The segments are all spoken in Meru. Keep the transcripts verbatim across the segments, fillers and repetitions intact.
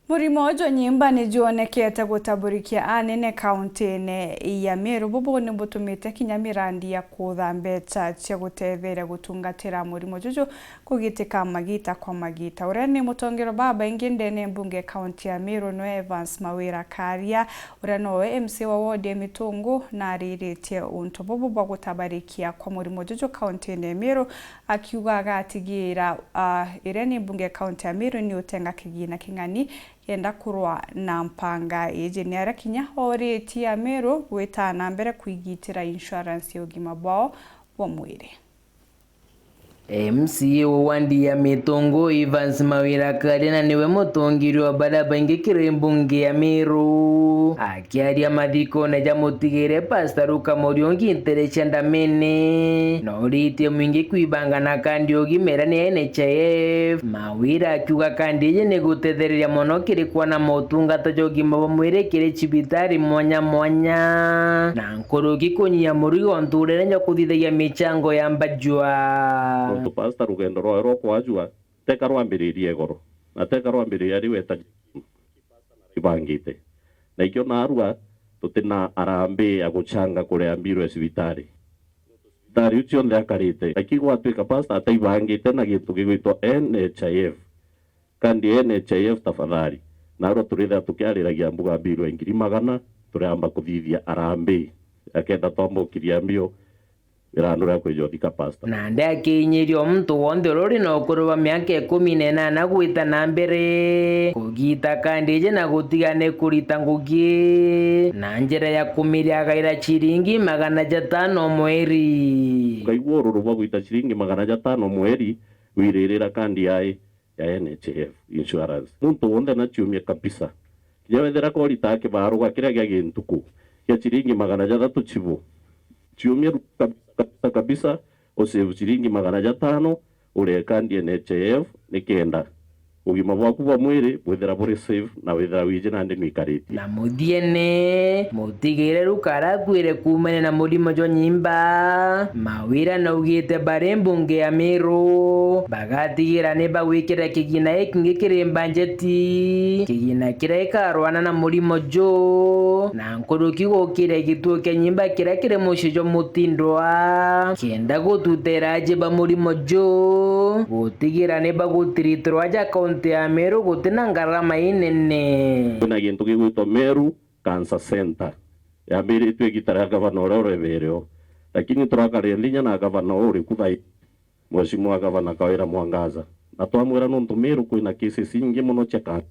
Murimo jwa nyimba ni juonekete gutaburikia anene kaunti-ini ya Meru. Bubu ni butumite kinya mirandi ya kutha mbecha cia gutetheria gutungatira murimo juju kugitika magita kwa magita. Uria ni mutongeria babaingi ndene mbunge kaunti ya Meru niwe Evans Mawira Karia, uria nowe M C A wa ward ya Mitungu, na ariritie untu bubu bwa gutabarikia kwa murimo juju kaunti-ini ya Meru, akiuga agatigira, ah, iria ni mbunge kaunti ya Meru ni utenga kigina king'ani kenda kurwa na mpanga iji. Ni aria kinya oritie Ameru gwita na mbere kwigitira insurance ya ugima bwao bwa mwiri. M C A wa wandi ya Mitungu, Evans Mawira Karia, na niwe mutongeria wa baria baingi kiri mbunge ya Meru. Akiaria mathikone ja mutigire Pastor Luka Muriungi ntere cia Ndamene, na oritie mwingi kwibanga na kandi ya ugima iria ni N H I F. Mawira akiuga kandi iji ni gutethereria mono kiri kwona motungata ja ugima bwa mwiri kiri cibitari mwanya mwanya, na nkuruki kunyia murigo nturene ja kuthithagia michango ya mbajua. Nontu pastor rugendo rwawe rwa kwajua teka rwambiririe igoro, na teka rwambiriria riu eta ibangite. Na ikio narua tutina arambi ya guchanga kuria mbiru ya cibitari. Cibitari iu cionthe akarite, lakini gwatuika pastor ataibangite na gintu gigwitwa N H I F. Kandi N H I F tafadhali. Narua turithira tukiariragia mbuga mbiru ya ngiri magana, turiamba kuthithia arambi. Akenda twambukiria mbio, irandu ria kwija uthika pastor. Nandi akiinyiria o muntu wonthe uria uri na ukuru bwa miaka ikumi na inana gwita na mbere, kugita kandi iji na gutiga ni kurita ngugi na njira ya kumiria agaira ciringi magana jatano mweri. Ukaigua ururu bwa gwita ciringi magana jatano mweri, wiririra kandi yai ya N H I F insurance. Muntu wonthe na ciumia kabisa. Kinya wethira korita kibaruga kiria gia gintuku kia ciringi magana jathatu chibu. Ciumia kabisa, kabisa, kabisa, usave ciringi magana jatano, urie kandi N H I F, nikenda ugima bwaku bwa mwiri bwithira buri safe na withira wiji nandi nwikaritie. Na muthiene, mutigire Luka arakuire kuumania na murimo jwa nyimba. Mawira naugite bari mbunge ya Meru bagatigira ni bagwikira kigina gikingi kiri mbanjeti, kigina kiria gikarwana na murimo ju, na nkuruki gukiria gituo kia nyimba kiria kiri mucii jwa Mutindwa, kenda gututera aji ba murimo ju, gutigira ni bagutiritirwa aja kaunti ya Meru gutina ngarama inene. Kwina gintu gigwitwa Meru Cancer Center. Yambiritue igita ria gavana uria urebeere o. Lakini turakarire ndinya na gavana uu uriku thaii, Mheshimiwa Gavana Kawira Mwangaza. Na twamwira nontu Meru kwina cases ingi mono cia cancer.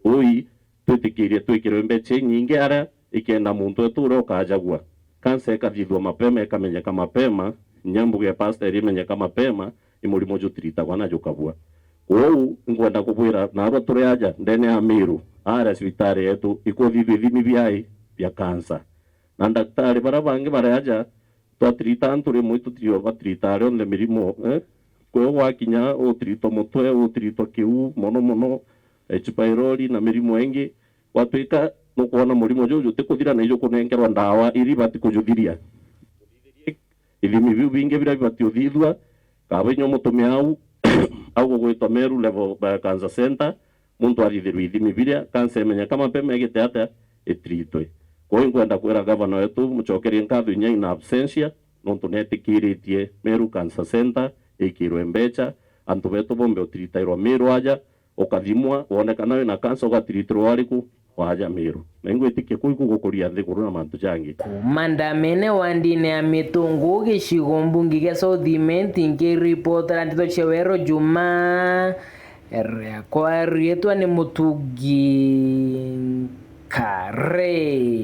Ui, twitikirie twikirwe mbecha inyingi aria ikenda muntu wetu uria ukajagua. Cancer ikathithua mapema, ikamenyeka mapema, inya mbuge ya pastor iri imenyeka mapema, i murimo jutiritagwa na jukabua. Kwou, nkwenda kubwira, narua turi aja, ndene ya Meru, aria cibitari yetu, ikuthithua ithimi biai bia cancer. Na ndaktari baria bangi bari aja, twatirita antu rimwe itutirio batirita aria onthe mirimo, eh? Kwou gwakinya utiritwa mutwe, utiritwa kiu, mono mono, H pylori na mirimo ingi, gwatuika nukwona murimo juju jutikuthira na ijukunenkerwa ndawa iri ibati kujuthiria. Ithimi biu bingi biria bibati uthithua, kaba inya umutumia au, au gugwitwa Meru Level, eh, Cancer Center, muntu athithirwe ithimi biria, cancer imenyeka mapema igite atia, itiritwe. Kwou inkwenda kwira gavana wetu, mucokerie nkatho inya in absentia, nontu netikiritie Meru Cancer Center ikirwe mbecha, antu betu bombe utiritairwa Meru aja, ukathimwa, wonekana wina cancer, ugatiritwa wariku, waja Meru. Na ingwitikia kuu ikugukuria nthiguru na mantu jangi. Kuuma Ndamene wandine ya Mitungu, gicigo mbunge gia South Imenti, nkiripotera ndeto cia Wero Juma, riakwa riitwa ni Mutugi Nkare.